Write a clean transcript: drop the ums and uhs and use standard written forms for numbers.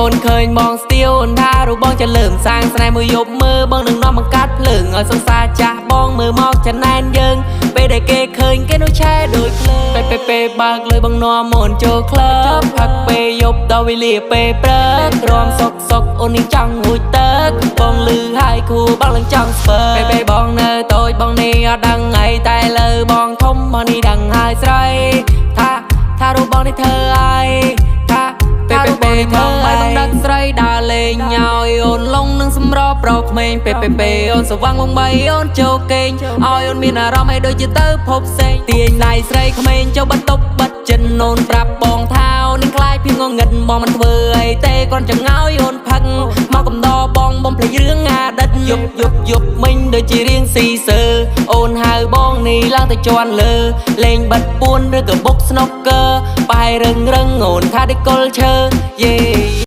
អូនឃើញបងស្ទៀវអូនថារូបបងចលើមសាងស្នេហ៍មួយយប់មើលបងនឹងនាំបង្កាត់ភ្លើងឲ្យសង្សារចាស់បងមើលមកចំណែនយើងពេលដែលគេឃើញគេនោះឆែដូចភ្លើងពេលពេលពេលបើកលុយបងនាំអូនចូលក្លឹបផឹកពេលយប់ដល់វេលាពេលព្រឹករំសុកសុកអូននេះចង់ងូចទឹកបងលឺហើយគូបងឡើងចង់ស្ពើពេលពេលបងនៅតូចបងនេះអត់ដឹងអីតែលើបងធំបងនេះដឹងហើយស្រីថាថារូបបងនេះធ្វើអីថាពេលពេលពេលបងបាយបងដឹកស្រីដើរលេងញយអូនលងនឹងសម្របប្រក្មេងពេលពេលពេលអូនស្វាងបងបីអូនចូលគេងឲ្យអូនមានអារម្មណ៍ឲ្យដូចជាទៅភពផ្សេងទាញដៃស្រីក្មេងចូលបន្ទប់បិទចិនអូនប្រាប់បងថាអូននឹងខ្លាចពីងងឹតបងមិនធ្វើអីទេគ្រាន់ចង្អោយអូនផឹកមកកំដរបងបំភ្លេចរឿងអាដិតយប់យប់យប់មិញដូចជារៀងស៊ីសើអូនហៅបងនេះឡើងទៅជន់លើលេងបិទពួនឬក៏បុកស្នុកកើបាយរឹងរឹងអូនថាដូចកុលឈើយេ។